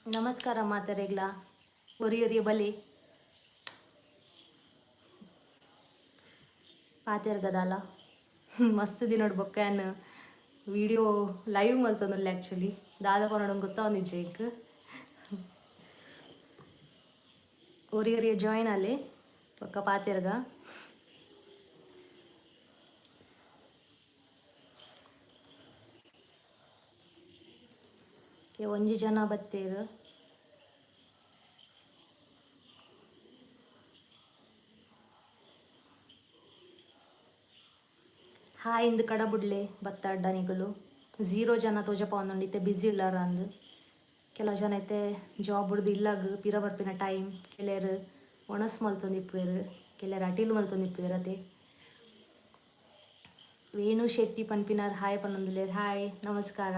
ನಮಸ್ಕಾರ ಮಾತೆರೆಗ್ಲ, ಒರಿ ಒರಿಯ ಬಲೆ ಪಾತೆರ್ಗದಾಲ. ಮಸ್ತ್ ದಿನೊಡು ಬೊಕ್ಕ ಯಾನ್ ವೀಡಿಯೋ ಲೈವ್ ಮಲ್ತೊಂದುಲ್ಲೆ. ಆ್ಯಕ್ಚುಲಿ ದಾದ ಪನೊಡು ಗೊತ್ತಾವೊಂದಿಜ್ಜಿ ಎಂಕ್. ಒರಿ ಒರಿಯ ಜಾಯಿನ್ ಆಲೆ, ಬೊಕ್ಕ ಪಾತೆರ್ಗ. ಒಂಜಿ ಜನ ಬತ್ತೇರ್. ಹಾಯ್ ಇಂದ್ ಕಡಬುಡ್ಲೆ ಬತ್ತಾಡ್ಡ ನಿಗುಲು. ಝೀರೋ ಜನ ತೋಜಪಾವೊಂದುಂಡು. ಇತ್ತೆ ಬ್ಯುಸಿ ಉಲ್ಲಾರ ಅಂದ್. ಕೆಲವು ಜನ ಇತ್ತೆ ಜಾಬ್ ಬುಡ್ದು ಇಲ್ಲಗ್ ಪಿರ ಬರ್ಪಿನ ಟೈಮ್. ಕೆಲವೆರ್ ಒಣಸ್ ಮಲ್ತೊಂದಿಪ್ಪುವೆರ್, ಕೆಲವೆರ್ ಅಟಿಲ್ ಮಲ್ತೊಂದಿಪ್ಪುವೆರ್ ಅತೆ. ವೇಣು ಶೆಟ್ಟಿ ಪನ್ಪಿನಾರ್ ಹಾಯ್ ಪನೊಂದುಲ್ಲೆರ್. ಹಾಯ್, ನಮಸ್ಕಾರ.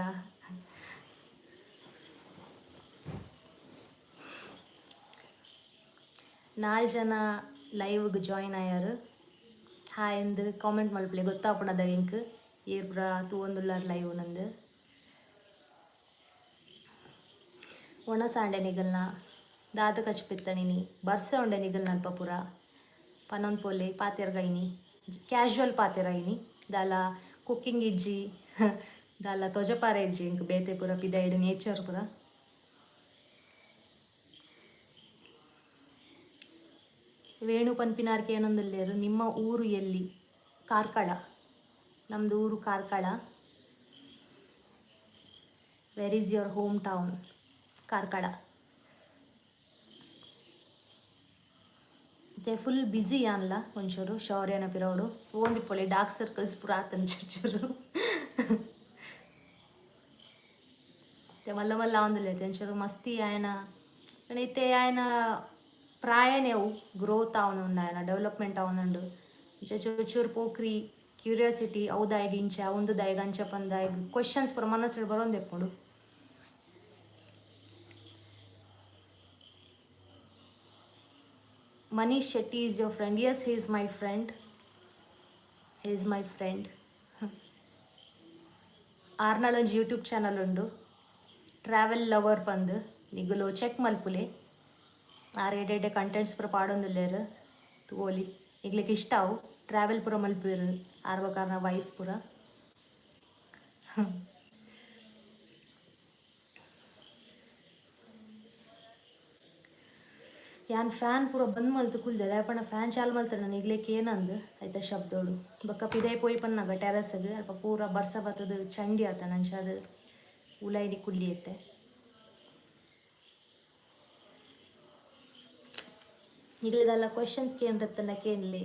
ನಾಲ್ ಜನ ಲೈವ್ಗ್ ಜಾಯಿನ್ ಆಯಾರ್. ಹಾಯ್ ಇಂದ್ ಕಾಮೆಂಟ್ ಮಲ್ಪುಲೆ, ಗೊತ್ತಾಪುಂಡದ ಎಂಕ್ ಏರ್ ಪೂರ ತೂವೊಂದುಲ್ಲಾರ್ ಲೈವ್ ನಂದು. ಒಣಸಾಂಡೆ ನಿಗಲ್ನ ದಾದ ಕಚ್ಪಿತ್ತಣಿನಿ? ಬರ್ಸ ಉಂಡೆ ನಿಗಲ್ನ ಅಲ್ಪ ಪೂರ? ಪನೊಂದು ಪೋಲೆ. ಪಾತೆರ್ಗ ಇನಿ, ಕ್ಯಾಶುವಲ್ ಪಾತೆರ ಇನಿ. ದಾಲ ಕುಕ್ಕಿಂಗ್ ಇಜ್ಜಿ, ದಾಲ ತೊಜಪಾರೆ ಇಜ್ಜಿ ಎಂಕ್ ಬೇತೆ. ಪೂರ ಪಿದಾಯ್ಡ್ ನೇಚರ್ ಪೂರ. ವೇಣು ಪನ್ಪಿನಾರ್ ಕೇನೊಂದುಲ್ಲೆರ್, ನಿಮ್ಮ ಊರು ಎಲ್ಲಿ? ಕಾರ್ಕಳ. ನಮ್ದು ಊರು Karkala. Where is your home town? Karkala. ಇತ್ತೆ ಫುಲ್ ಬ್ಯುಸಿ ಆನ್ಲ ಒಂಚೂರು ಶೌರ್ಯನ ಪಿರವುಡು. ಪೋಂದಿಪ್ಪೊಲಿ, ಡಾರ್ಕ್ ಸರ್ಕಲ್ಸ್ ಪೂರ ಆತನ್ ಚೂರು. ಇತ್ತೆ ಮಲ್ಲ ಮಲ್ಲ ಆವೊಂದುಲ್ಲೆ ಒಂಚೂರು ಮಸ್ತಿ ಆಯನ. ಇತ್ತೆ ಆಯನ ಪ್ರಾಯನೇ ಅವು, ಗ್ರೋತ್ ಆವೊಂದುಂಡು, ಆಯನ ಡೆವಲಪ್ಮೆಂಟ್ ಆವೊಂದುಂಡು. ಇಂಚ ಚೂರು ಚೂರು ಪೋಕ್ರಿ, ಕ್ಯೂರಿಯಾಸಿಟಿ, ಅವು ದಾಯೆಗ್ ಇಂಚ, ಉಂದು ದಾಯೆಗ್ ಅಂಚ ಪಂದ್ ಕ್ವಶನ್ಸ್ ಪೂರ ಮನಸ್ಸುಡು ಬರೊಂದಿಪ್ಪುಂಡು. Manish Shetty is your friend? Yes, he is my friend. He is my friend. ಆರ್ನಲ್ ಒಂಜಿ ಯೂಟ್ಯೂಬ್ ಚಾನಲ್ ಉಂಡು, ಟ್ರಾವೆಲ್ ಲವರ್ ಪಂದ್. ನಿಗುಲು ಚೆಕ್ ಮಲ್ಪುಲೆ. ಆರ್ ಎಡ್ಡೆ ಎಡ್ಡೆ ಕಂಟೆಂಟ್ಸ್ ಪೂರ ಪಾಡೊಂದುಲ್ಲೆರ್, ತೂವೊಲಿ. ನಿಗ್ಲೆಗ್ ಇಷ್ಟ ಅವು. ಟ್ರಾವೆಲ್ ಪೂರ ಮಲ್ಪುವೆರ್ ಆರ್ ಬೊಕ ಆರ್ನ ವೈಫ್ ಪೂರ. ಯಾನ್ ಫ್ಯಾನ್ ಪೂರ ಬಂದ್ ಮಲ್ತ್ ಕುಲ್ದೆ. ದಾಯೆ ಪಂಡ ಫ್ಯಾನ್ ಚಾಲು ಮಲ್ತ್ಂಡ ನಿಗ್ಲೆಗ್ ಕೇನಂದ್ ಐತ ಶಬ್ದೊಡು. ಬೊಕ್ಕ ಪಿದಯಿ ಪೋಯಿ ಪನ್ನಗ ಟೆರಸ್ಗ್ ಅಲ್ಪ ಪೂರ ಬರ್ಸ ಬತ್ತ್ದ್ ಚಂಡಿ ಆತಂಡ್. ಅಂಚಾದ್ ಉಲಯಿಡ್ ಕುಲ್ಲಿ ಇತ್ತೆ. ನಿಗ್ಲೆಗ್ ದಾಲ ಕ್ವೆಶನ್ಸ್ ಕೇನ್ರತ್ತಂಡ ಕೇನ್ಲೆ,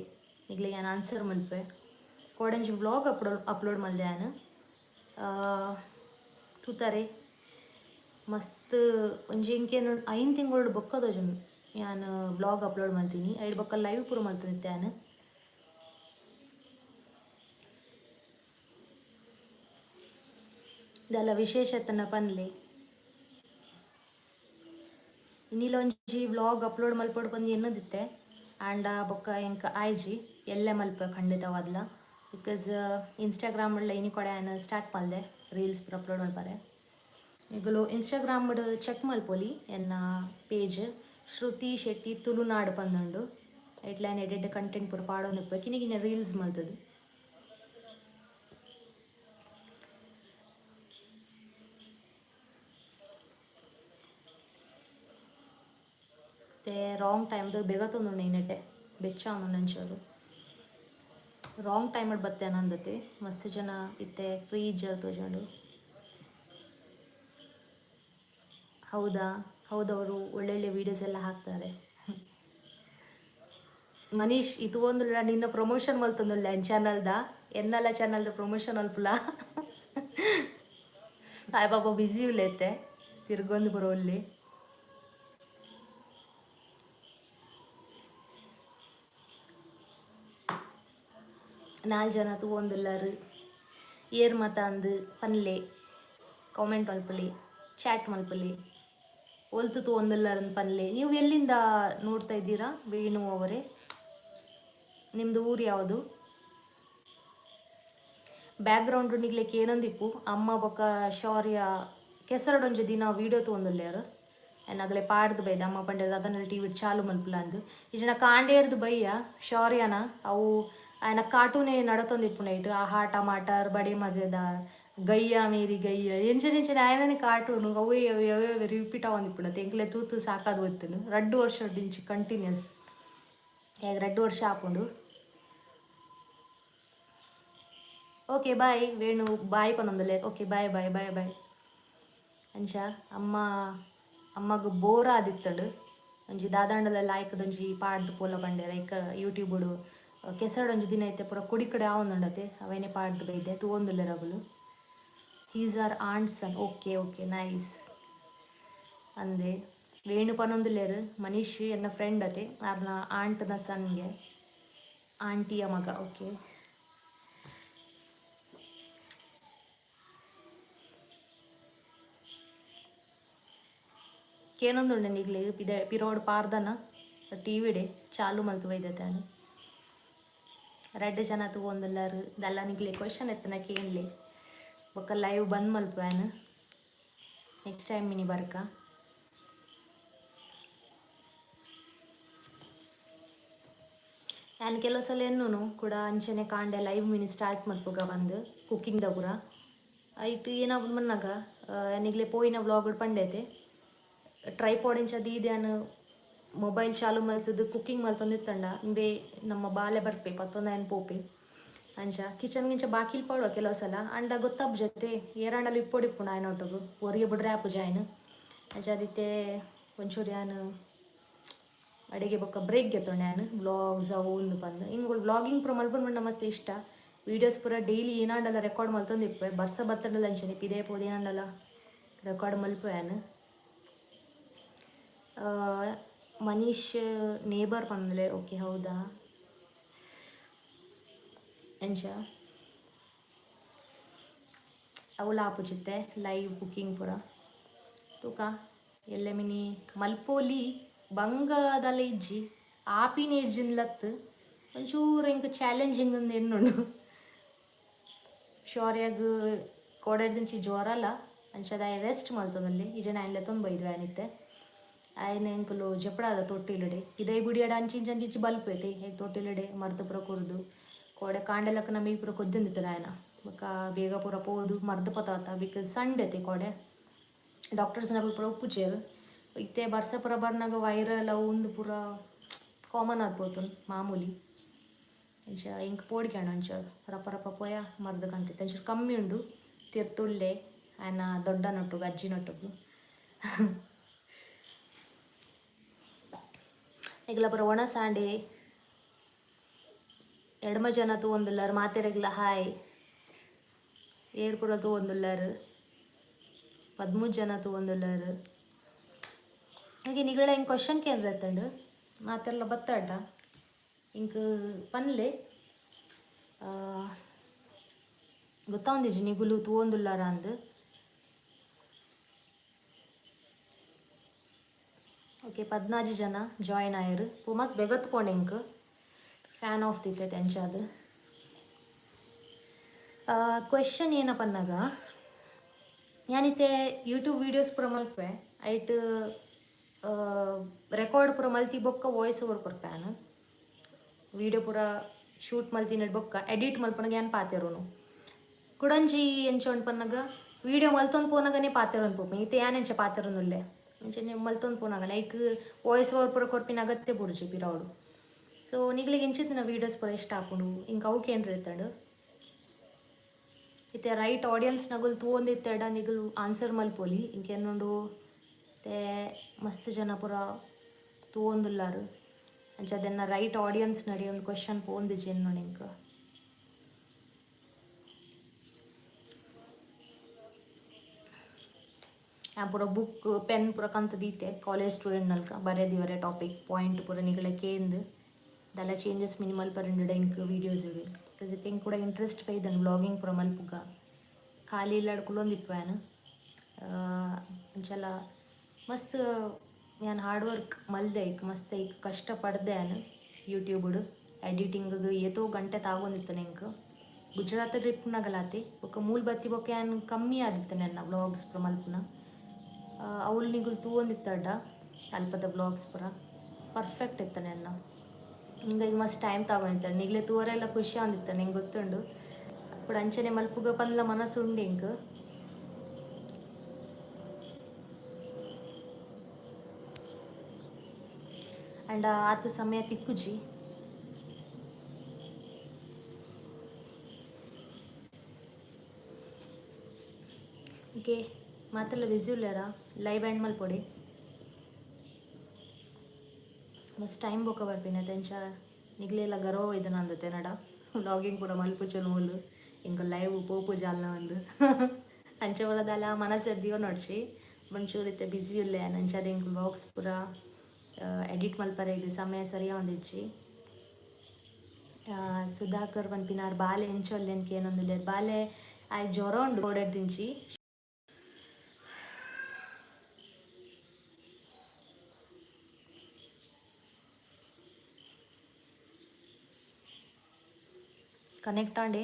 ನಿಗ್ಲೆಗ್ ಯಾನ್ ಆನ್ಸರ್ ಮಲ್ಪೆ. ಕೋಡಂಜಿ ವ್ಲಾಗ್ ಅಪ್ಲೋಡ್ ಅಪ್ಲೋಡ್ ಮಲ್ದೆ ಯಾನ್, ತೂತಾರೆ. ಮಸ್ತ್ ಒಂಜಿ ಎಂಕೇನು 5 ತಿಂಗಳು ಬೊಕ್ಕ ತೋಜುಂಡು ಯಾನ್ ವ್ಲಾಗ್ ಅಪ್ಲೋಡ್ ಮಲ್ತೀನಿ. ಐಡ್ ಬೊಕ್ಕ ಲೈವ್ ಪೂರ ಮಲ್ತೊಂದಿತ್ತೆ ಯಾನ್. ದಾಲ ವಿಶೇಷ ಇತ್ತಂಡ ಪನ್ಲೆ. ಇನಿಲ ಒಂಜಿ ವ್ಲಾಗ್ ಅಪ್ಲೋಡ್ ಮಲ್ಪೊಡು ಪಂದ್ ಎನ್ನುದಿತ್ತೆ, ಆಂಡ ಬೊಕ್ಕ ಎಂಕ್ ಆಯ್ಜಿ. ಎಲ್ಲೆ ಮಲ್ಪೆ ಖಂಡಿತವಾದ್ಲ. Because Instagram ಇನಿ ಕೊಡೆ ಯಾನ್ ಸ್ಟಾರ್ಟ್ ಮಲ್ದೆ ರೀಲ್ಸ್ ಪೂರ ಅಪ್ಲೋಡ್ ಮಲ್ಪರೆ. ನಿಗುಲು ಇನ್ಸ್ಟಾಗ್ರಾಮ್ ಚೆಕ್ ಮಲ್ಪೊಲಿ. ಎನ್ನ ಪೇಜ್ ಶ್ರುತಿ ಶೆಟ್ಟಿ ತುಳುನಾಡು ಪಂದುಂಡು. ಐಟ್ಲ ಯಾನ್ ಎಡ್ಡೆ ಎಡ್ಡೆ ಕಂಟೆಂಟ್ ಪೂರ ಪಾಡೊಂದಿಪ್ಪೆ, ಕಿನ್ನಿ ಕಿನ್ನಿ ರೀಲ್ಸ್ ಮಲ್ತುದು. ಇತ್ತೆ ರಾಂಗ್ ಟೈಮ್ಡ್ ಬೇಗತೊಂದುಂಡು ಇನೆಟೆ, ಬೆಚ್ಚ ಆವೊಂದುಂಡು ಒಂಚೂರು. ರಾಂಗ್ ಟೈಮ್ಡ್ ಬತ್ತೆ ಅಂದತೆ. ಮಸ್ತ್ ಜನ ಇತ್ತೆ ಫ್ರೀ ಇಜ್ಜಾರ್ ತೋಜುಂಡು. ಹೌದಾ? ಹೌದವರು ಒಳ್ಳೊಳ್ಳೆ ವೀಡಿಯೋಸ್ ಎಲ್ಲ ಹಾಕ್ತಾರೆ. ಮನೀಶ್, ಇದು ಒಂದು ನಿನ್ನ ಪ್ರಮೋಷನ್ ಮಲ್ತೊಂದುಲ್ಲೆ ಚಾನಲ್ದ. ಎನ್ನಲ ಚಾನಲ್ದ ಪ್ರಮೋಷನ್ ಅಲ್ಪುಲ. ಆಯ್ ಪಾಪ ಬ್ಯುಸಿ ಉಲ್ಲೆತ್ತೆ, ತಿರ್ಗೊಂದು ಬರೋಲ್ಲಿ. ನಾಲ್ ಜನ ತೂವೊಂದುಲ್ಲರ್. ಏರ್ ಮತ ಅಂದ್ ಪನ್ಲೆ, ಕಾಮೆಂಟ್ ಮಲ್ಪುಲೆ, ಚಾಟ್ ಮಲ್ಪುಲೆ. ಒಲ್ತು ತೂವೊಂದುಲ್ಲರ್ ಅಂದ್ ಪನ್ಲೆ. ನೀವು ಎಲ್ಲಿಂದ ನೋಡ್ತಾ ಇದ್ದೀರಾ ವೇಣು ಅವರೇ? ನಿಮ್ದು ಊರು ಯಾವುದು? ಬ್ಯಾಕ್ಗ್ರೌಂಡ್ ನಿಗ್ಲೆಕ್ ಏನೊಂದಿಪ್ಪು, ಅಮ್ಮ ಬೊಕ್ಕ ಶೌರ್ಯ ಕೆಸರಡೊಂಜಿ ದಿನ ವೀಡಿಯೋ ತೂವೊಂದುಲ್ಲೆರ್. ಅಗಲೆ ಪಾಡ್ದು ಬೈದ ಅಮ್ಮ ಪಂಡೆರ್ ಅದನ್ನ ಟಿವಿ ಚಾಲು ಮಲ್ಪುಲ ಅಂದ್. ಇಜ್ಜಿಂಡ ಕಾಂಡೇರ್ದು ಬಯ್ಯ ಶೌರ್ಯನ ಅವು ಆಯನ ಕಾರ್ಟೂನೇ ನಡತೊಂದಿಪ್ಪುನ ಇಟ್ಟು ಆಹಾ ಟಮಾಟರ್ ಬಡೆ ಮಜೆದಾರ್ ಗಯ್ಯ ಮೇರಿ ಗಯ್ಯ ಎಂಚನೆ ಎಂಚನೆ ಆಯನನೆ ಕಾರ್ಟೂನು ಅವೇ ಅವೇ ಅವೇ ಅವೇ ರಿಪೀಟ್ ಆವೊಂದಿಪ್ಪುಂಡು ಎಂಕ್ಲೆ ತೂತು ಸಾಕಾದ್ ಒತ್ತುಂಡು. 2 ವರ್ಷ ಕಂಟಿನ್ಯೂಸ್ ಯಾಗ 2 ವರ್ಷ ಆಪುಂಡು. ಓಕೆ ಬಾಯ್ ವೇಣು ಬಾಯ್ ಪನೊಂದುಲ್ಲೆ. Okay bye bye bye bye. ಅಂಚ ಅಮ್ಮ ಅಮ್ಮಗ್ ಬೋರ್ ಆದಿತ್ತಂಡು ಒಂಜಿ ದಾದಾಂಡಲ ಲಾಯ್ಕದೊಂಜಿ ಪಾಡ್ದು ಪೋಲ ಪಂಡೆರ್ ಐಕ ಯೂಟ್ಯೂಬುಡು ಕೆಸರ್ಡ್ ಒಂಜಿ ದಿನ ಇತ್ತೆ ಪೂರ ಕೊಡಿ ಕಡೆ ಆವೊಂದುಂಡತೆ ಅವೇನೆ ಪಾಡ್ದು ಬೈದೆ ತೂವೊಂದುಲ್ಲೆರ್ ಅಗುಲು. He's our aunt son. Okay okay nice ಅಂದೆ ವೇಣು ಪನೊಂದುಲ್ಲೆರ್ ಮನೀಶ್ ಎನ್ನ ಫ್ರೆಂಡ್ ಅತೆ ಆರ್ನ ಆಂಟ್ನ ಸನ್ಗೆ ಆಂಟಿಯ ಮಗ. ಓಕೆ ಕೇನೊಂದುಂಡೆ ನಿಗ್ಲೆ ಪಿದ ಪಿರೋಡ್ ಪಾರ್ದನ ಟಿವಿಡೆ ಚಾಲು ಮಲ್ತು ಬೈದತೆ ರಡ್ಡ್ ಜನ ತೂವೊಂದುಲ್ಲೆರ್ ದಲ್ಲ ನಿಗ್ಲೆ ಕ್ವಶನ್ ಎತ್ತನ ಕೇನ್ಲೆ ಬೊಕ್ಕ ಲೈವ್ ಬಂದ್ ಮಲ್ಪುವೆನ್ ನೆಕ್ಸ್ಟ್ ಟೈಮ್ ಮಿನಿ ಬರ್ಕ. ಯಾನ್ ಕೆಲವು ಸಲ ಎನ್ನುನು ಕೂಡ ಅಂಚನೆ ಕಾಂಡೆ ಲೈವ್ ಮಿನಿ ಸ್ಟಾರ್ಟ್ ಮಲ್ಪುಗ ಬಂದು ಕುಕ್ಕಿಂಗ್ ದ ಪೂರ ಐಟ್ ಏನಾಪುಂಡು ಮನ್ನಾಗ ನಿಗ್ಲೆ ಪೋಯಿನ ವ್ಲಾಗ್ ಪಂಡೈತೆ ಟ್ರೈಪಾಡ್ ಇಂಚ ದೀದ್ ಮೊಬೈಲ್ ಚಾಲು ಮಲ್ತದ್ದು ಕುಕ್ಕಿಂಗ್ ಮಲ್ತೊಂದಿತ್ತಂಡ ಇಂಬೆ ನಮ್ಮ ಬಾಲೆ ಬರ್ಪೆ ಪತ್ತೊಂದು ಆಯನ್ ಪೋಪೆ ಅಂಚ ಕಿಚನ್ ಗಿಂಚ ಬಾಕಿಲ್ ಪಾಡುವ ಕೆಲವು ಸಲ ಅಂಡ ಗೊತ್ತಾಪ್ ಜೊತೆ ಏರಾಂಡಲ ಇಪ್ಪೊಡಿಪ್ಪುಂಡು ಆಯನೊಟ್ಟುಗು ಒರಿಗೆ ಬುಡ್ರೆ ಆಪುಜ ಆಯ್ನ ಅಂಚ ಅದಿತ್ತೆ ಒಂಚೂರು ಯಾನ್ ಅಡಿಗೆ ಬೊಕ್ಕ ಬ್ರೇಕ್ ಗೆತ್ತೊಂಡೆ ಯಾನ್ ವ್ಲಾಗ್ಸ್ ಅವು ಉಂದು ಪಂದ್. ಇಂಗುಲು ವ್ಲಾಗಿಂಗ್ ಪೂರ ಮಲ್ಪುನ ಪಂಡ ಮಸ್ತ್ ಇಷ್ಟ. ವೀಡಿಯೋಸ್ ಪೂರ ಡೈಲಿ ಏನಾಂಡಲ ರೆಕಾರ್ಡ್ ಮಲ್ತೊಂದು ಇಪ್ಪೆ ಬರ್ಸ ಬತ್ತಂಡಲ ಅಂಚನೆ ಪಿದಯಿ ಪೋದು ಏನಾಂಡಲ ರೆಕಾರ್ಡ್ ಮಲ್ಪುವೆ ಯಾನ್. ಮನೀಶ್ ನೇಬರ್ ಪಂದ್ಲೆ. ಓಕೆ ಹೌದಾ ಎಂಚ ಅವುಲ ಆಪುಜಿತ್ತೆ ಲೈವ್ ಕುಕ್ಕಿಂಗ್ ಪೂರ ತೂಕ ಎಲ್ಲೆ ಮಿನಿ ಮಲ್ಪೋಲಿ ಬಂಗದಲ್ಲ ಇಜ್ಜಿ ಆಪಿನ ಇಜ್ಜಿನ್ಲತ್ತು ಒಂಚೂರು ಎಂಕ್ ಚಾಲೆಂಜಿಂಗ್ ಅಂದ್ ಎನ್ನುಂಡು. ಶೌರ್ಯಗ್ ಕೋಡೆಡ್ದಿಂಚಿ ಜ್ವರಲ ಅಂಚಾದ್ ಆಯೆ ರೆಸ್ಟ್ ಮಲ್ತೊಂದುಲ್ಲೆ ಇಜ್ಜಂಡ ಆಯನ್ ಲೆತ್ತೊಂದು ಬೈದ್ವೆ ಆನಿತ್ತೆ ಆಯನ ಎಂಕುಲು ಜಪಡಾದ ತೊಟ್ಟಿಲುಡೆ ಪಿದಯಿ ಬುಡಿಯಡ ಅಂಚಿಂಚಿ ಅಂಚಿಂಚಿ ಬಲ್ಪೈತೆ ಹೇಗೆ ತೊಟ್ಟಿಲುಡೆ ಮರ್ದ್ ಪೂರ ಕೊರ್ದು ಕೋಡೆ ಕಾಂಡೆಲಕ್ಕ ನಮಗೆ ಪೂರ ಕೊದ್ದಿಂದಿತ್ತಡ ಆಯನ ಬೊಕ್ಕ ಬೇಗ ಪೂರ ಪೋದು ಮರ್ದ್ ಪತ್ತಾತ because Sunday ಅತೆ ಕೋಡೆ ಡಾಕ್ಟರ್ಸ್ ನಕುಲು ಪೂರ ಉಪ್ಪುಜೆರ್ ಇತ್ತೆ ಬರ್ಸ ಪೂರ ಬರ್ನಾಗ ವೈರಲ್ ಅವು ಉಂದು ಪೂರ ಕಾಮನ್ ಆದ್ ಮಾಮೂಲಿ ಅಂಚ ಎಂಕ್ ಪೋಡಿಗೆ ಆಂಡ್ ಅಂಚ ರಪ ರಪ ಪೋಯ ಮರ್ದ್ ಕಂತಿತ್ತೆ ಅಂಚ ಕಮ್ಮಿ ಉಂಡು ತಿರ್ತುಲ್ಲೆ ಆಯನ ದೊಡ್ಡನೊಟ್ಟುಗು ಅಜ್ಜಿನೊಟ್ಟುಗು. ನಿಗಲ ಪೂರ ಒಣಸಾಂಡೆ ಎಡ್ಮ ಜನ ತೂವೊಂದುಲ್ಲೆರ್ ಮಾತೆರೆಗ್ಲ ಹಾಯ್ ಏರ್ ಪೂರ ತೂವೊಂದುಲ್ಲೆರ್ 13 ಜನ ತೂವೊಂದುಲ್ಲೆರ್. ಹಾಗೆ ನಿಗಳ ಎಂಕ್ ಕ್ವಶನ್ ಕೇಂದ್ರ ಇತ್ತಂಡು ಮಾತೆರ್ಲ ಬತ್ತಾಡ ಇಂಕ್ ಪನ್ಲೆ ಗೊತ್ತಾವೊಂದಿಜ್ಜಿ ನಿಗುಲು ತೂವೊಂದುಲ್ಲಾರ ಅಂದ್. ಓಕೆ 14 ಜನ ಜಾಯಿನ್ ಆಯೆರ್ ಪೂಮಸ್ ಬೇಗತ್ ಪೋಂಡು ಎಂಕ್ ಫ್ಯಾನ್ ಆಫ್ ದೀತೆ ಅಂಚಾದ್. ಕ್ವೆಶನ್ ಏನ ಪನ್ನಗ ಯಾನಿತ್ತೆ ಯೂಟ್ಯೂಬ್ ವೀಡಿಯೋಸ್ ಪೂರ ಮಲ್ಪೆ ಐಟ್ ರೆಕಾರ್ಡ್ ಪೂರ ಮಲ್ತಿ ಬೊಕ್ಕ ವಾಯ್ಸ್ ಓವರ್ ಕೊರ್ಪೆ ಯಾನ್ ವೀಡಿಯೋ ಪೂರ ಶೂಟ್ ಮಲ್ತಿನ ಬೊಕ್ಕ ಎಡಿಟ್ ಮಲ್ಪನಗ ಯಾನ್ ಪಾತೆರುನು ಕುಡಂಜಿ ಎಂಚ ಉಂಡು ಪನ್ನಗ ವೀಡಿಯೋ ಮಲ್ತೊಂದು ಪೋನಗನೇ ಪಾತೆರೊಂದು ಪೋಪೆ ಇತ್ತೆ ಯಾನ್ ಎಂಚ ಪಾತೆರೊಂದುಲ್ಲೆ ಅಂಚನೆ ಮಲ್ತೊಂದು ಪೋನಗ ಲೈಕ್ ವಾಯ್ಸ್ ಓವರ್ ಪೂರ ಕೊರ್ಪಿನ ಅಗತ್ಯ ಬುಡ್ಜಿ ಪಿರವುಡು. ಸೊ ನಿಗ್ಲಿಗ್ ಎಂಚಿತ್ತಿನ ವೀಡಿಯೋಸ್ ಪೂರ ಇಷ್ಟ ಆಪುಂಡು ಇಂಕ್ ಅವು ಕೇಂದ್ರ ಇತ್ತಂಡ್. ಇತ್ತೆ ರೈಟ್ ಆಡಿಯನ್ಸ್ ನಗುಲು ತೂವೊಂದಿತ್ತೆಡ ನಿಗುಲು ಆನ್ಸರ್ ಮಲ್ಪೊಲಿ ಇಂಕ್ ಎನ್ನುಂಡು ಇತ್ತೆ ಮಸ್ತ್ ಜನ ಪೂರ ತೂವೊಂದುಲ್ಲಾರ್ ಅಂಚ ಅದನ್ನ ರೈಟ್ ಆಡಿಯನ್ಸ್ ನಡಿ ಒಂದು ಕ್ವಶನ್ ಪೋಂದಿಜ್ಜಿ ಎನ್ನುಂಡು ಇಂಕ್. ಯಾನ್ ಪೂರ ಬುಕ್ ಪೆನ್ ಪೂರ ಕಂತ್ ದೀತೆ ಕಾಲೇಜ್ ಸ್ಟೂಡೆಂಟ್ ನಲ್ಕ ಬರೆದಿವರೆ ಟಾಪಿಕ್ ಪಾಯಿಂಟ್ ಪೂರ ನಿಗಲೆ ಕೇಂದ್ ದಾಲ ಚೇಂಜಸ್ ಮಿನಿ ಮಲ್ಪರೆ ಇಂಕ್ ವೀಡಿಯೋಸ್ because ಇತ್ತೆ ಎಂಕ್ ಕೂಡ ಇಂಟ್ರೆಸ್ಟ್ ಬೈದ್ಂಡ್ ವ್ಲಾಗಿಂಗ್ ಪೂರ ಮಲ್ಪುಗ ಖಾಲಿ ಇಲ್ಲಡ್ ಕುಲ್ಲೊಂದಿಪ್ಪುವೆ ಯಾನ್ ಅಂಚಲ ಮಸ್ತ್ ಯಾನ್ ಹಾರ್ಡ್ ವರ್ಕ್ ಮಲ್ದೆ ಐಕ್ ಮಸ್ತ್ ಐಕ್ ಕಷ್ಟ ಪಡ್ದೆ ಯಾನ್ ಯೂಟ್ಯೂಬುಡು ಎಡಿಟಿಂಗ್ ಏತೋ ಗಂಟೆ ತಾಗೊಂದಿತ್ತುಂಡು ಎಂಕ್ ಗುಜರಾತ್ ಇಪ್ಪುನಗಲ ಆತೆ ಬೊಕ್ಕ ಮೂಲು ಬತ್ತಿ ಬೊಕ್ಕ ಯಾನ್ ಕಮ್ಮಿ ಆದಿತ್ತುಂಡು ಎನ್ನ ವ್ಲಾಗ್ಸ್ ಪೂರ ಮಲ್ಪುನ. ಅವ್ಲು ನಿಗುಲು ತೂವೊಂದಿತ್ತಡ ಅಲ್ಪದ ವ್ಲಾಗ್ಸ್ ಪೂರ ಪರ್ಫೆಕ್ಟ್ ಇತ್ತನೆ ಎನ್ನ. ಹಿಂಗಾಗಿ ಮಸ್ತ್ ಟೈಮ್ ತಗೊಂಡಿತ್ತಾಳೆ ನಿಗ್ಲೆ ತೂವರೆಲ್ಲ ಖುಷಿ ಆವೊಂದಿತ್ತಂಡ್ ಎಂಕ್ ಗೊತ್ತುಂಡು. ಕೂಡ ಅಂಚನೆ ಮಲ್ಪುಗ ಪಂದ್ಲ ಮನಸ್ಸು ಉಂಡು ಎಂಕ್. ಆಂಡ ಆತ್ ಸಮಯ ತಿಕ್ಕುಜಿ. ಓಕೆ, ಮಾತೆಲ್ಲ ಬಿಸಿ ಉಲ್ಲೆರಾ? Live and ಮಲ್ಪೊಡಿ. ಮಸ್ತ್ ಟೈಮ್ ಬೊಕ ಬರ್ಪಿನ ಅಂಚ ನಿಗ್ಲೆಲ ಗರ್ವ ಒಯ್ದನ ಅಂದತೆ ನಡ ವ್ಲಾಗಿಂಗ್ ಪೂರ ಮಲ್ಪುಜ ಮೂಲು ಎಂಕ್ ಲೈವ್ ಪೋಪು ಜಾಲ್ನ ಅಂದ್ ಅಂಚ ಪೂರ ದಾಲ ಮನಸ್ಸು ದೀವೊನೊಡ್ಚಿ. ಒಂಚೂರು ಇತ್ತೆ ಬಿಸಿ ಉಲ್ಲೆ ಯಾನ್, ಅಂಚಾದ್ ಎಂಕ್ ವ್ಲಾಗ್ಸ್ ಪೂರ ಎಡಿಟ್ ಮಲ್ಪರೆಗ್ ಸಮಯ ಸರಿ ಆವೊಂದಿಜ್ಜಿ. ಸುಧಾಕರ್ ಪನ್ಪಿನಾರ್ ಬಾಲೆ ಎಂಚ ಉಲ್ಲೆ ಅಂದ್ ಕೇನೊಂದುಲ್ಲೆರ್. ಬಾಲೆ ಆಯಗ್ ಜ್ವರ ಉಂಡು ಕೋಡೆಡ್ದಿಂಚಿ. ಕನೆಕ್ಟ್ ಆಂಡೆ.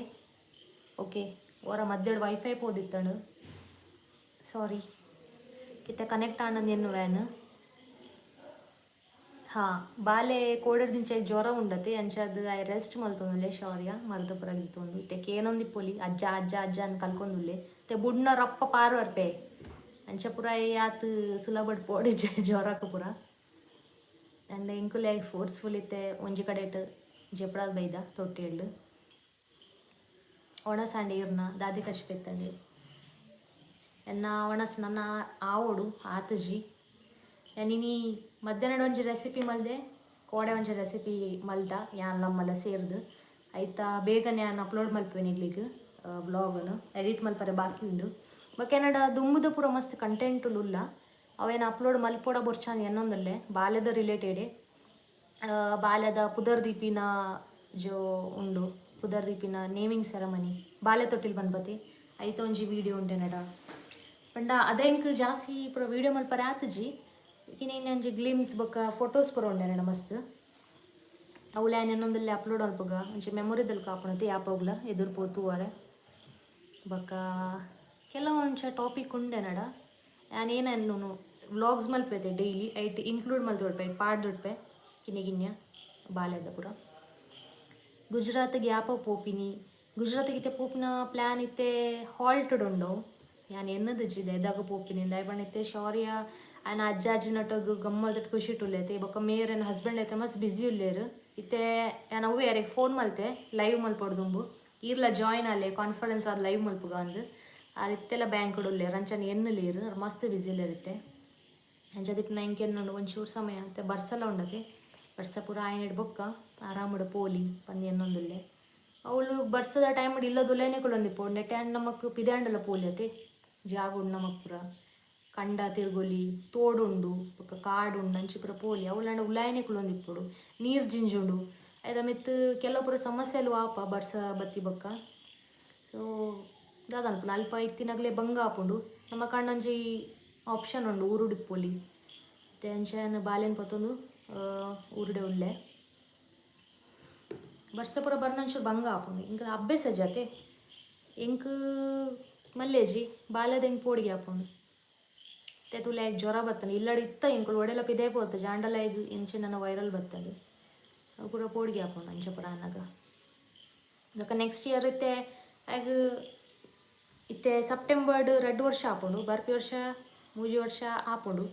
ಓಕೆ, ಒರ ಮಧ್ಯಡ್ ವೈಫೈ ಪೋದಿತ್ತಂಡ್, ಸಾರಿ. ಇತ್ತೆ ಕನೆಕ್ಟ್ ಆಂಡಂದ್ ಎನ್ನುವೆ. ಹಾ, ಬಾಲೆ ಕೋಡೆಡ್ದಿಂಚ ಜ್ವರ ಉಂಡತೆ, ಅಂಚಾದ್ ಆಯೆ ರೆಸ್ಟ್ ಮಲ್ತೊಂದುಲ್ಲೆ. ಶೌರ್ಯ ಮರ್ದ್ ಪೂರ ಗಿರ್ತೊಂದು ಇತ್ತೆ ಕೇನೊಂದಿಪ್ಪೊಲಿ, ಅಜ್ಜ ಅಜ್ಜ ಅಜ್ಜ ಅಂದ್ ಕಲ್ಕೊಂದುಲ್ಲೆ. ಇತ್ತೆ ಬುಡ್ನ ರಪ್ಪ ಪಾರ್ ಬರ್ಪೆ. ಅಂಚ ಪೂರ ಆತ್ ಸುಲಭಡ್ ಪೋಡಿಜೆ ಜ್ವರಕ್ ಪೂರ. ಅಂಡ್ ಎಂಕುಲೆ ಫೋರ್ಸ್ಫುಲ್ ಇತ್ತೆ ಒಂಜಿ ಕಡೆಟ್ ಜೆಪ್ಡಾದ್ ಬೈದ ತೊಟ್ಟಿಲ್ಡ್. ಒಣಸ್ ಆಂಡ ಇರ್ನ ದಾದೆ ಕಚಿಪೆತ್ತಂಡ್ ಎನ್ನ ಒಣಸ್ ನನ್ನ ಆವೊಡು ಆತುಜಿ. ಯಾನ್ ಇನಿ ಮಧ್ಯಾಹ್ನಡ್ ಒಂಜಿ ರೆಸಿಪಿ ಮಲ್ದೆ, ಕೋಡೆ ಒಂಜಿ ರೆಸಿಪಿ ಮಲ್ದ ಯಾನ್ ನಮ್ಮಲ ಸೇರ್ದ್. ಐತ ಬೇಗನೆ ಯಾನ್ ಅಪ್ಲೋಡ್ ಮಲ್ಪುವೆ ನಿಗ್ಲಿಗ್ ವ್ಲಾಗನ್ ಎಡಿಟ್ ಮಲ್ಪರೆ ಬಾಕಿ ಉಂಡು. ಬೊಕ ಎನ್ನಡ ದುಂಬುದ ಪೂರ ಮಸ್ತ್ ಕಂಟೆಂಟ್ ಉಲ್ಲ, ಅವೇನು ಅಪ್ಲೋಡ್ ಮಲ್ಪೊಡ ಬೊರ್ಚ ಅಂದ್ ಎನ್ನೊಂದುಲ್ಲೆ. ಬಾಲೆದ ರಿಲೇಟೆಡ್, ಬಾಲೆದ ಪುದರ್ ದೀಪಿನ ಜೋ ಉಂಡು, ಪುದರ್ ದೀಪಿನ ನೇಮಿಂಗ್ ಸೆರೆಮನಿ, ಬಾಲೆ ತೊಟ್ಟಿಲ್ ಪನ್ಪತಿ, ಐತ ಒಂಜಿ ವೀಡಿಯೋ ಉಂಡು ಎನ್ನಡ. ಪಂಡ ಅದೇ ಎಂಕ್ ಜಾಸ್ತಿ ಪೂರ ವೀಡಿಯೋ ಮಲ್ಪರೆ ಆತುಜಿ. ಇನಿ ಒಂಜಿ ಗ್ಲಿಮ್ಸ್ ಬೊಕ್ಕ ಫೋಟೋಸ್ ಪೂರ ಉಂಡು ಎನ್ನಡ ಮಸ್ತ್. ಅವುಲು ಯಾನ್ ಎನ್ನೊಂದುಲ್ಲೆ ಅಪ್ಲೋಡ್ ಮಲ್ಪುಗ, ಒಂಜಿ ಮೆಮೊರಿದಲ್ಕ ಆಪುಂಡು ಯಾಪೊಗ್ಲ ಎದುರು ಪೋ ತೂವರೆ. ಬೊಕ್ಕ ಕೆಲವೊಂಚ ಟಾಪಿಕ್ ಉಂಡು ಎನ್ನಡ. ಯಾನ್ ಏನ ಎನ್ನುನು ವ್ಲಾಗ್ಸ್ ಮಲ್ಪೆತೆ ಡೈಲಿ, ಐಟ್ ಇನ್ಕ್ಲೂಡ್ ಮಲ್ತೊಡ್ಪೆ, ಐಟ್ ಪಾಡ್ದೊಡ್ಪೆ ಕಿನ್ಯ ಕಿನ್ಯ ಬಾಲೆದ ಪೂರ. ಗುಜರಾತ್ಗ್ ಯಾಪ ಪೋಪಿನಿ? ಗುಜರಾತ್ಗ್ ಇತ್ತೆ ಪೋಪಿನ ಪ್ಲ್ಯಾನ್ ಇತ್ತೆ ಹಾಲ್ಟೆಡ್ ಉಂಡು. ಯಾನ್ ಎನ್ನುದಿಜ್ಜಿ ದಾಯೆಗ್ ಪೋಪಿನಿ. ದಾಯೆ ಪಂಡ ಇತ್ತೆ ಶೌರ್ಯ ಆಯನ ಅಜ್ಜ ಅಜ್ಜಿನೊಟ್ಟುಗು ಗಮ್ಮತ್ ಖುಷಿಟ್ ಉಲ್ಲೆತೆ. ಬೊಕ್ಕ ಮೇರ್ ಎನ್ನ ಹಸ್ಬೆಂಡ್ ಐತೆ ಮಸ್ತ್ ಬ್ಯುಸಿ ಉಲ್ಲೆರ್ ಇತ್ತೆ. ಯಾನ್ ಅವ್ವೆ ಅರೆಗ್ ಫೋನ್ ಮಲ್ತೆ ಲೈವ್ ಮಲ್ಪೊಡು ದುಂಬು, ಈರ್ಲ ಜಾಯಿನ್ ಆಲೆ, ಕಾನ್ಫರೆನ್ಸ್ ಆದ್ ಲೈವ್ ಮಲ್ಪುಗ ಅಂದ್. ಆರ್ ಇತ್ತೆಲ ಬ್ಯಾಂಕ್ಡ್ ಉಲ್ಲೆರ್, ಅಂಚನೆ ಎನ್ನುಲೇರ್, ಆರ್ ಮಸ್ತ್ ಬ್ಯುಸಿ ಉಲ್ಲೆರ್ ಇತ್ತೆ. ಅಂಚಾದ್ ಇತ್ತೆ ಎಂಕ್ ಎನ್ನುಂಡು ಒಂಚೂರು ಸಮಯ ಇತ್ತೆ ಬರ್ಸಲ ಉಂಡತೆ, ಬರ್ಸ ಪೂರ ಆಯಿನೆಡ್ ಬೊಕ್ಕ ಆರಾಮಡ್ ಪೋಲಿ ಪಂದ್ ಎನ್ನೊಂದುಲ್ಲೆ. ಅವ್ಲು ಬರ್ಸದ ಟೈಮ್ ಇಲ್ಲದ ಉಲಯಿನೆ ಕುಲ್ಲೊಂದಿಪ್ಪೊಡು. ನೆಟೆ ಆಂಡ ನಮಕ್ ಪಿದಾಂಡಲ ಪೋಲಿ ಅತೆ, ಜಾಗ ಉಂಡು ನಮಕ್ ಪೂರ. ಕಂಡ ತಿರ್ಗೊಲಿ, ತೋಡು ಉಂಡು, ಬೊಕ್ಕ ಕಾಡು ಉಂಡು, ಅಂಚಿ ಪೂರ ಪೋಲಿ. ಅವ್ಲಾಂಡ ಉಲಾಯಿನೆ ಕುಲ್ಲೊಂದಿಪ್ಪೊಡು, ನೀರು ಜಿಂಜುಂಡು. ಐತ ಮಿತ್ತ್ ಕೆಲವು ಪೂರ ಸಮಸ್ಯೆಲು ಆಪ ಬರ್ಸ ಬತ್ತಿ ಬೊಕ್ಕ. ಸೊ ದಾದ ಅನ್ಪುನ, ಅಲ್ಪ ಇತ್ತಿನಗಲೇ ಬಂಗ ಆಪುಂಡು. ನಮಕ್ ಆಂಡ ಒಂಜಿ ಆಪ್ಷನ್ ಉಂಡು, ಊರುಡು ಇಪ್ಪೊಲಿ. ಇತ್ತೆ ಅಂಚ ಯಾನ್ ಬಾಲೆನ್ ಪತ್ತೊಂದು ಊರುಡೆ ಉಲ್ಲೆ. ಬರ್ಸ ಪೂರ ಬರ್ನ ಒಂಚೂರು ಬಂಗ ಆಪುಂಡು. ಎಂಕ್ ಅಭ್ಯಾಸ ಜಾತೆ, ಎಂಕ್ ಮಲ್ಲೇಜಿ, ಬಾಲೆದ ಎಂಕ್ ಪೋಡಿಗೆ ಆಪುಂಡು. ಇತ್ತೆ ತೂಲೆ ಜ್ವರ ಬತ್ತಂಡ್. ಇಲ್ಲಡ್ ಇತ್ತ ಎಂಕುಲು ಒಡೆಲ ಪಿದಯಿ ಪೋತುಜಿ, ಆಂಡಲ ಆಯಗ್ ಎಂಚಿನ ವೈರಲ್ ಬತ್ತಂಡ್. ಅವು ಪೂರ ಪೋಡಿಗೆ ಆಪುಂಡು ಅಂಚ ಪೂರ ಆನಗ. ಬೊಕ ನೆಕ್ಸ್ಟ್ ಇಯರ್ ಇತ್ತೆ ಆಯಗ್ ಇತ್ತೆ ಸೆಪ್ಟೆಂಬರ್ಡ್ 2 ವರ್ಷ ಆಪುಂಡು, ಬರ್ಪಿ ವರ್ಷ 3 ವರ್ಷ ಆಪುಂಡು.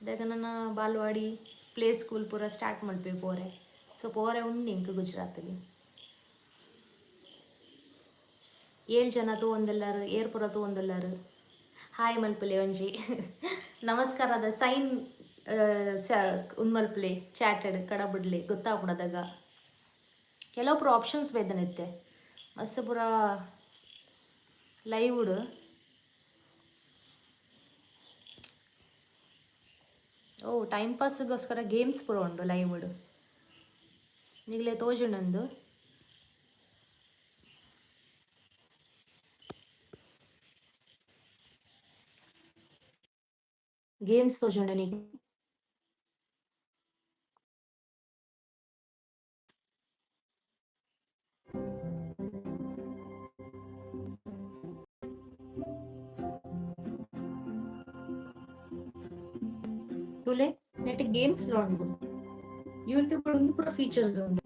ಅದಾಗ ನನ ಬಾಲ್ವಾಡಿ, ಪ್ಲೇ ಸ್ಕೂಲ್ ಪೂರ ಸ್ಟಾರ್ಟ್ ಮಲ್ಪೆ ಪೋರೆ. ಸೊ ಪೋರೆ ಉಂಡು ಎಂಕ್ ಗುಜರಾತ್ಗ್. 7 ಜನ ತೂವೊಂದುಲ್ಲೆರ್, ಏರ್ ಪೂರ ತೂವೊಂದುಲ್ಲೆರ್? ಹಾಯ್ ಮಲ್ಪುಲೆ, ಒಂಜಿ ನಮಸ್ಕಾರದ ಸೈನ್ ಉಂದು ಮಲ್ಪುಲೆ, ಚಾಟೆಡ್ ಕಡಬುಡ್ಲೆ, ಗೊತ್ತಾಪುಂಡು ಅದಗ. ಕೆಲವು ಪೂರ ಆಪ್ಷನ್ಸ್ ಬೈದನ ಇತ್ತೆ ಮಸ್ತ್ ಪೂರ ಲೈವ್ಡ್. ಓ, ಟೈಮ್ ಪಾಸ್ಗೋಸ್ಕರ ಗೇಮ್ಸ್ ಪೂರ ಉಂಡು ಲೈವ್ಡ್. ನಿಗಲೆ ತೋಜುಂಡಂದು. ಗೇಮ್ಸ್ ತೋಜುಂಡು ನಿಗ್? ತೂಲೆ, ನೆಟ್ ಗೇಮ್ಸ್ ಲ ಉಂಡು. ಯೂಟ್ಯೂಬ್ ಉಂದು ಪೂರ ಫೀಚರ್ಸ್ ಉಂಡು.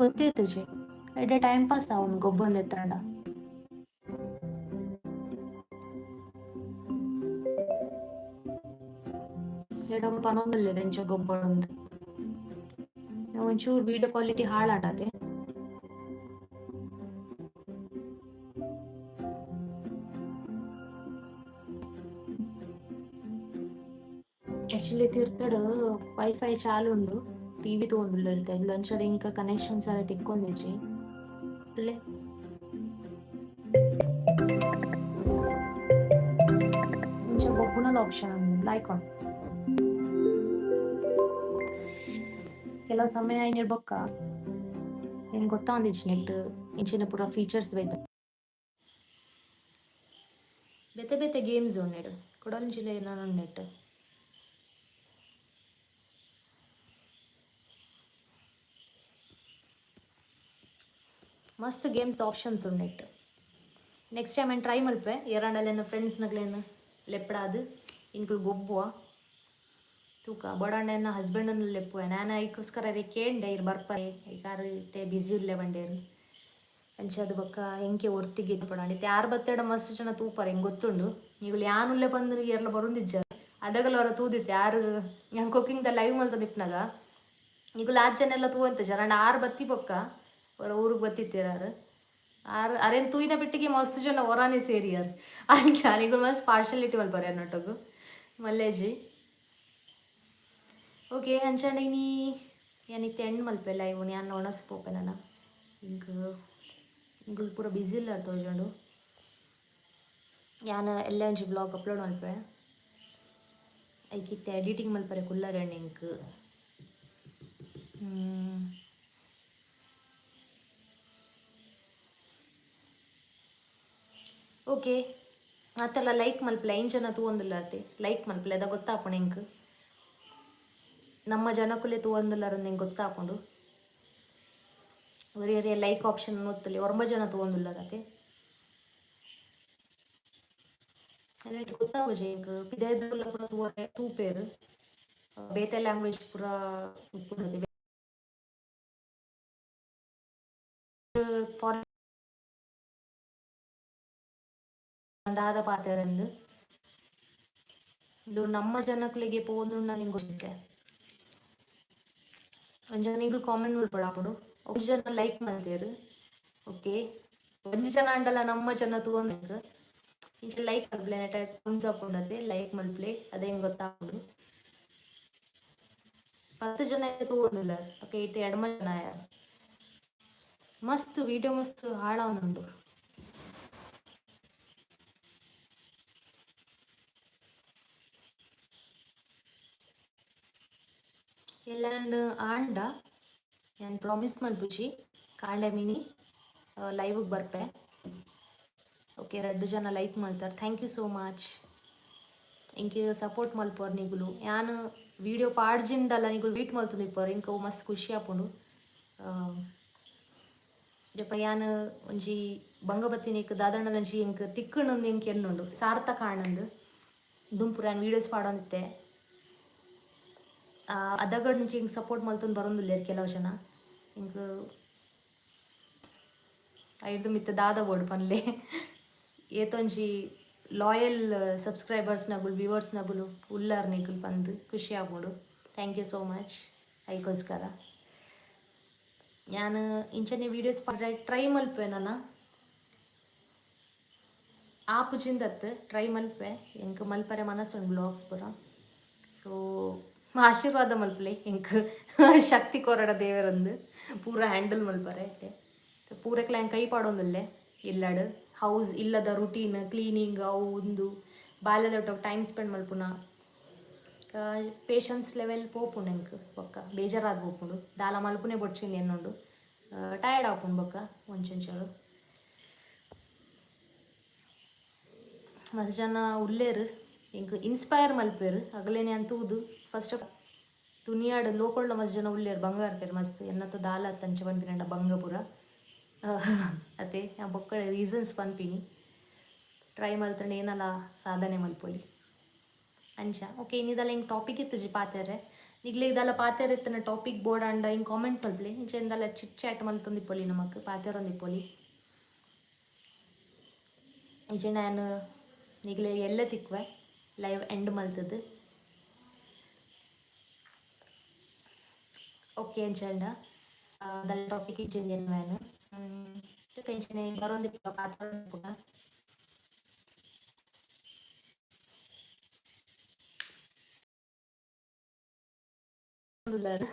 ಗೊತ್ತಿತ್ತುಜಿ, ಎಡ್ಡೆ ಟೈಮ್ ಪಾಸ್ ಆವುಂಡು ಗೊಬ್ಬೊಂದಿತ್ತಂಡ. ಎಡ ಪನೊಂದುಲ್ಲೆರ್ ಎಂಚ ಗೊಬ್ಬೊಡುಂದು. ಒಂಚೂರು ವಿಡಿಯೋ ಕ್ವಾಲಿಟಿ ಹಾಳಾಂಡತೆ. ಆಕ್ಚುಲಿ ತಿರ್ತಡ್ ವೈಫೈ ಚಾಲು ಉಂಡು, ಟಿವಿ ತೂವೊಂದುಲ್ಲೆರ್ ಇತ್ತೆ. ಅಂಚಾದ್ ಎಂಕ್ ಕನೆಕ್ಷನ್ ಸರ ತಿಕ್ಕೊಂದಿಜ್ಜಿ. ತೂಲೆ, ಇಂಚ ಗೊಬ್ಬುನಲ ಆಪ್ಷನ್ ಉಂಡು, ಲಾಯ್ಕ್ ಉಂಡು. ಕೆಲವು ಸಮಯ ಆಯಿನೆಡ್ ಬೊಕ್ಕ ಎಂಕ್ ಗೊತ್ತಾವೊಂದಿಜ್ಜಿ ನೆಟ್ ಇಂಚಿನ ಪೂರ ಫೀಚರ್ಸ್ ಬೈದ. ಬೇತೆ ಬೇತೆ ಗೇಮ್ಸ್ ಉಂಡು, ಕುಡೊಂಜಿಲ ಏನಾನ ಉಂಡು ನೆಟ್. ಮಸ್ತ್ ಗೇಮ್ಸ್ ಆಪ್ಷನ್ಸ್ ಉಂಡು ನೆಟ್. ನೆಕ್ಸ್ಟ್ ಟೈಮ್ ಟ್ರೈ ಮಲ್ಪೆ. ಏರಾಂಡಲ ಫ್ರೆಂಡ್ಸ್ ನಕ್ಲೆನ್ ಲೆಪ್ಪಡಾದ್ ಎಂಕುಲು ಗೊಬ್ಬುವ. ತೂಕ, ಬಡಣ್ಣ ಎನ್ನ ಹಸ್ಬೆಂಡನ್ನು ಲೆಪ್ಪುವೆ. ನಾನು ಐಕೋಸ್ಕರ ಅದೇ ಕೇಂಡೆ, ಇರ್ ಬರ್ಪರೆ ಐಕಾರು ಇತ್ತೆ ಬ್ಯುಸಿ ಉಲ್ಲೆ ಬಂಡೇರು. ಅಂಚಾದ್ ಬೊಕ್ಕ ಎಂಕೆ ಒರ್ತಿಗೆ ಪಡಂಡ. ಇತ್ತೆ ಯಾರು ಬತ್ತೇಡ ಮಸ್ತ್ ಜನ ತೂಪರೆ, ಎಂಕ್ ಗೊತ್ತುಂಡು. ನಿಗುಲು ಯಾನುಲ್ಲೆ ಬಂದು ಏರ್ಲ ಬರುಂದಿಜ್ಜ. ಅದಗಲ ಅವರ ತೂದಿತ್ತೆ ಯಾರು ಯಾನ್ ಕುಕಿಂಗ್ ದ ಲೈವ್ ಮಲ್ತೊಂದಿಪ್ಪುನಗ ನಿಗುಲು ಆಜ್ ಜನ ಎಲ್ಲ ತೂವಂತ ಜನ. ಆರು ಬತ್ತಿ ಬೊಕ್ಕ ಹೊರ ಊರಿಗೆ ಬತ್ತಿತ್ತೀರ. ಆರು ಆರು ಅರೇನ್ ತೂಯಿನ ಬಿಟ್ಟಿಗೆ ಮಸ್ತ್ ಜನ ಹೊರಾನೆ ಸೇರಿಯಾರ್. ಅಂಚ ನಿಗುಲು ಮಸ್ತ್ ಪಾರ್ಶಾಲಿಟಿ ಮಲ್ಪರೆ ಅನ್ನೊಟ್ಟಗು ಮಲ್ಲೇಜಿ. ಓಕೆ, ಅಂಚಾಂಡ ಇನಿ ಯಾನ್ ಇತ್ತೆ ಎಂಡ್ ಮಲ್ಪೆ ಲೈವ್. ಯಾನ್ ಒಣಸ್ ಪೋಪೆ ನನ. ಇಂಕ್ ಇಂಕುಲು ಪೂರ ಬ್ಯುಸಿ ಉಲ್ಲೆರ್ ತೋಜುಂಡು. ಯಾನ್ ಎಲ್ಲೆ ಒಂಜಿ ವ್ಲಾಗ್ ಅಪ್ಲೋಡ್ ಮಲ್ಪೆ. ಐಕ್ ಇತ್ತೆ ಎಡಿಟಿಂಗ್ ಮಲ್ಪರೆ ಕುಲ್ಲರೆ ಎಂಕ್. ಓಕೆ, ಮಾತೆಲ್ಲ ಲೈಕ್ ಮಲ್ಪಲೆ. ಐನ್ ಜನ ತೂವೊಂದುಲ್ಲಾರ್ತೆ, ಲೈಕ್ ಮಲ್ಪಲೆ. ಅದ ಗೊತ್ತಾಪುಂಡು ಎಂಕ್, ನಮ್ಮ ಜನಕುಲೆ ತೂವೊಂದುಲ್ಲಾರಂದು ಎಂಕ್ ಗೊತ್ತಾಪುಂಡು. ಒರಿ ಒರಿಯ ಲೈಕ್ ಆಪ್ಷನ್ ಒತ್ತುಲೆ. ಒರ್ಂಬ ಜನ ತೂವೊಂದುಲ್ಲಾರತೆ. ಗೊತ್ತಾಪುಜಿ ಎಂಕ್, ಪಿದಯ್ದಕುಲ್ಲ ಪೂರ ತೂವರೆ ತೂಪೆರ್. ಬೇತೆ ಲ್ಯಾಂಗ್ವೇಜ್ ಪೂರ ಉಪ್ಪುಂಡು. ಫಾರಿನ್ ದಾದ ಪಾತೆರಂದು. ಇದು ನಮ್ಮ ಜನಕ್ಲೆಗೆ ಪೋವೊಂದುಂಡ ನಿಂಗೆ ಗೊತ್ತಿತ್ತೆ. ಒಂಜಿ ಜನ ಕಾಮೆಂಟ್ ಮಲ್ಪೊಡಾಪುಂಡು. ಒಂಜಿ ಜನ ಲೈಕ್ ಮಲ್ತೆರ್. ಓಕೆ, ಒಂಜಿ ಜನ ಅಂಡಲ ನಮ್ಮ ಜನ ತೂವೊಂದು. ಇಂಚ ಲೈಕ್ ಮಲ್ಪಲೆ, ನೆಟ ಥಮ್ಸ್ ಅಪ್ ಉಂಡತೆ, ಲೈಕ್ ಮಲ್ಪಲೆ. ಅದೇ ಹೆಂಗ್ ಗೊತ್ತಾಪುಂಡು. 10 ಜನ ತೂವೊಂದುಲ್ಲ. ಓಕೆ, ಇತ್ತೆ ಎಡ್ಮ ಜನ. ಮಸ್ತ್ ವಿಡಿಯೋ ಮಸ್ತ್ ಹಾಳಾವೊಂದುಂಡು. ಎಲ್ಲಾಂಡ್ ಆಂಡ ಯಾನ್ ಪ್ರಾಮಿಸ್ ಮಲ್ಪುಜಿ, ಕಾಂಡೆ ಮಿನಿ ಲೈವ್ಗೆ ಬರ್ಪೆ. ಓಕೆ, ರಡ್ಡ್ ಜನ ಲೈಕ್ ಮಲ್ತಾರ್. Thank you so much. ಎಂಕ್ ಸಪೋರ್ಟ್ ಮಲ್ಪುವರ್ ನಿಗುಲು. ಯಾನ್ ವೀಡಿಯೋ ಪಾಡ್ಜಿಂಡಲ ನಿಗುಲು ವೀಟ್ ಮಲ್ತೊಂದಿಪ್ಪರ್. ಎಂಕ್ ಅವು ಮಸ್ತ್ ಖುಷಿ ಆಪುಂಡು. ಜಪ ಯಾನ್ ಒಂಜಿ ಬಂಗ ಬತ್ತಿನಿಕ್ ದಾದಣ್ಣಲ ಒಂಜಿ ಎಂಕ್ ತಿಕ್ಕುಂಡು, ಎಂಕ್ ಎನ್ನುಂಡು ಸಾರ್ಥಕ ಆಂಡಂದು. ದುಂಪುರ ಯಾನ್ ವೀಡಿಯೋಸ್ ಪಾಡೊಂದಿತ್ತೆ. ಅದಗಡ್ నుంచి ಎಂಕ್ ಸಪೋರ್ಟ್ ಮಲ್ತೊಂದು ಬರೊಂದುಲ್ಲೆರ್ ಕೆಲವು ಜನ. ಎಂಕ್ ಐಡ್ದ್ ಮಿತ್ತ್ ದಾದ ಬೋಡು ಪನ್ಲೆ? ಏತೊಂಜಿ ಲಾಯಲ್ ಸಬ್ಸ್ಕ್ರೈಬರ್ಸ್ ನಗುಲು, ವ್ಯೂವರ್ಸ್ ನಗುಲು ಉಲ್ಲರ್ ನಿಗುಲು ಪಂದ್ ಖುಷಿ ಆಪುಂಡು. Thank you so much ಐಕೋಸ್ಕರ. ಯಾನ್ ಇಂಚನೆ ವೀಡಿಯೋಸ್ ಟ್ರೈ ಮಲ್ಪೆ ನನ. ಆಪುಜಿಂದತ್, ಟ್ರೈ ಮಲ್ಪೆ. ಎಂಕ್ ಮಲ್ಪರೆ ಮನಸ್ಸುಂಡು ವ್ಲಾಗ್ಸ್ ಪೂರ. ಸೊ ಆಶೀರ್ವಾದ ಮಲ್ಪಲೆ, ಎಂಕ್ ಶಕ್ತಿ ಕೊರಡ ದೇವರಂದು ಪೂರ ಹ್ಯಾಂಡಲ್ ಮಲ್ಪರೆ. ಐತೆ ಪೂರಕ್ಲ ಕೈ ಪಾಡೊಂದುಲ್ಲೆ. ಇಲ್ಲಡ್ ಹೌಸ್ ಇಲ್ಲದ ರುಟೀನ್, ಕ್ಲೀನಿಂಗ್, ಅವು ಉಂದು, ಬಾಲ್ಯದೊಟ್ಟಗ್ ಟೈಮ್ ಸ್ಪೆಂಡ್ ಮಲ್ಪುನ, ಪೇಷನ್ಸ್ ಲೆವೆಲ್ ಪೋಪುಂಡು ಎಂಕ್. ಬೊಕ್ಕ ಬೇಜಾರಾದ್ ಪೋಪುಂಡು. ದಾಲ ಮಲ್ಪುನೆ ಬೊಡ್ಚಿಂದು ಎನ್ನುಂಡು. ಟಯರ್ಡ್ ಆಪುಂಡು ಬೊಕ್ಕ ಒಂಚೊಂಚೂರು. ಮಸ್ತ್ ಜನ ಉಲ್ಲೆರ್, ಎಂಕ್ ಇನ್ಸ್ಪೈರ್ ಮಲ್ಪೆರ್. ಅಗಲೇನೆ ಯಾನ್ ತೂದು ಫಸ್ಟ್ ಆಫ್ ದುನಿಯಾಡ್ ಲೋಕೊಡ್ಲ ಮಸ್ತ್ ಜನ ಉಲ್ಲೆರ್, ಬಂಗಾರ ಪೇರ್ ಮಸ್ತ್. ಎನ್ನತ ದಾಲ ಅಂಚ ಪನ್ಪಿನಂಡ ಬಂಗ ಪೂರ ಅತೆ. ಯಾನ್ ಬೊಕ್ಕ ರೀಸನ್ಸ್ ಪನ್ಪಿನಿ. ಟ್ರೈ ಮಲ್ತ್ಂಡ ಏನಲ ಸಾಧನೆ ಮಲ್ಪೊಲಿ. ಅಂಚ ಓಕೆ, ಇನ್ನಿದಲ್ಲ ಹಿಂಗೆ ಟಾಪಿಕ್ ಇತ್ತುಜಿ ಪಾತೆರೆ. ನಿಗ್ಲೆ ಇದೆಲ್ಲ ಪಾತೆರೆ ಇತ್ತಿನ ಟಾಪಿಕ್ ಬೋರ್ಡ್ ಅಂಡ ಹಿಂಗೆ ಕಾಮೆಂಟ್ ಮಲ್ಪಲೆ. ಇಂಚೆಂದಲ್ಲ ಚಿಟ್ ಚಾಟ್ ಮಲ್ತೊಂದಿಪ್ಪೊಲಿ, ನಮಕ್ ಪಾತೆರೊಂದಿಪ್ಪೊಲಿ. ಇಜ್ಜಂಡ ನಾನು ನಿಗ್ಲೆ ಎಲ್ಲ ತಿಕ್ಕುವೆ ಲೈವ್ ಎಂಡ್ ಮಲ್ತದ್ದು. ಓಕೆ, ಅಂಚಂಡ ದಾಲ ಟಾಪಿಕ್ ಇಜ್ಜಂದಿನ ನಾನು ಇಂಚನೆ ಬರೊಂದಿಪ್ಪುಗ, ಪಾತೆರೊಂದಿಪ್ಪುಗ. ಉಲ್ಲರ್.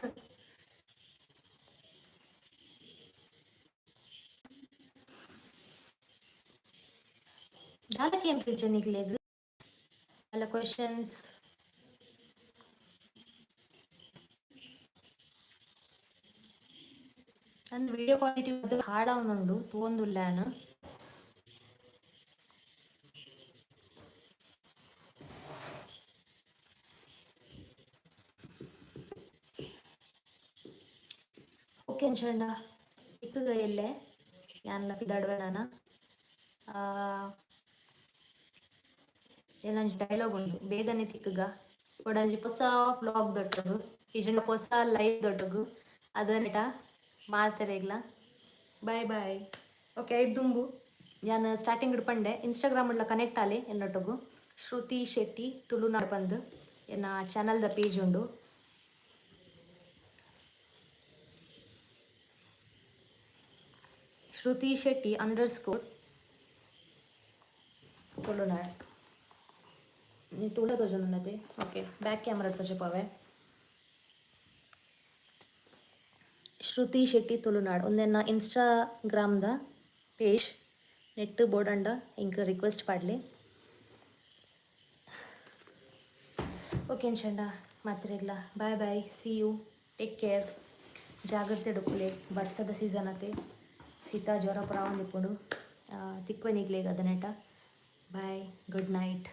ದಾಲ ಕೇಂದ್ರಿಜ್ಜ ನಿಗ್ಲೆಗ್ ದಾಲ ಕ್ವೆಶನ್ಸ್? ಅಂದ್, ವಿಡಿಯೋ ಕ್ವಾಲಿಟಿ ಹಾಳಾವೊಂದುಂಡು, ತೂವೊಂದುಲ್ಲೆ ಯಾನ್. ಓಕೆ ಅಂಚಂಡ ತಿಕ್ಕುಗ ಎಲ್ಲೆ, ಯಾನ್ಲ ಪಿದಾಡುವೆ ನಾನ. ಏನೊಂಜಿ ಡೈಲಾಗ್ ಉಂಡು, ಬೇಗನೆ ತಿಕ್ಕುಗ ಕುಡೊಂಜಿ ಪೊಸ ವ್ಲಾಗ್ ದೊಟ್ಟುಗು, ಇಜ್ಜಿಂಡ ಪೊಸ ಲೈವ್ ದೊಟ್ಟುಗು. ಅದನೆಟ ಮಾತೆರೆಗ್ಲ ಬಾಯ್ ಬಾಯ್. ಓಕೆ, ಐದು ದುಂಬು ಯಾನ್ ಸ್ಟಾರ್ಟಿಂಗ್ ಪಂಡೆ, ಇನ್ಸ್ಟಾಗ್ರಾಮ್ ಉಡ್ಲ ಕನೆಕ್ಟ್ ಆಲೆ ಎನ್ನೊಟ್ಟುಗು. ಶ್ರುತಿ ಶೆಟ್ಟಿ ತುಳುನಾಡ್ ಪಂದ್ ಎನ್ನ ಚಾನಲ್ದ ಪೇಜ್ ಉಂಡು. Shruti Shetty underscore Tulunad. ಟೂಡ ತೋಜೊಂದುಂಡತೆ? ಓಕೆ, ಬ್ಯಾಕ್ ಕ್ಯಾಮ್ರಾ ತೋಜಪಾವೆ. ಶ್ರುತಿ ಶೆಟ್ಟಿ ತುಳುನಾಡ್ ಉಂದೆನ್ನ ಇನ್ಸ್ಟಾಗ್ರಾಮ್ದ ಪೇಜ್. ನೆಟ್ ಬೋಡಂಡ ಇಂಕ್ ರಿಕ್ವೆಸ್ಟ್ ಪಾಡ್ಲೆ. ಓಕೆ ಅಂಚಂಡ ಮಾತ್ರೆಗ್ಲ bye bye, see you, take care. ಜಾಗ್ರತೆ ಉಪ್ಪುಲೆ. ಬರ್ಸದ ಸೀಸನ್ ಅತೆ, ಶೀತ ಜ್ವರ ಪೂರ ಆವೊಂದಿಪ್ಪುಂಡು. ತಿಕ್ವೆ ನಿಗ್ಲೆಗ್ ಅದನೆಟ. Bye, good night.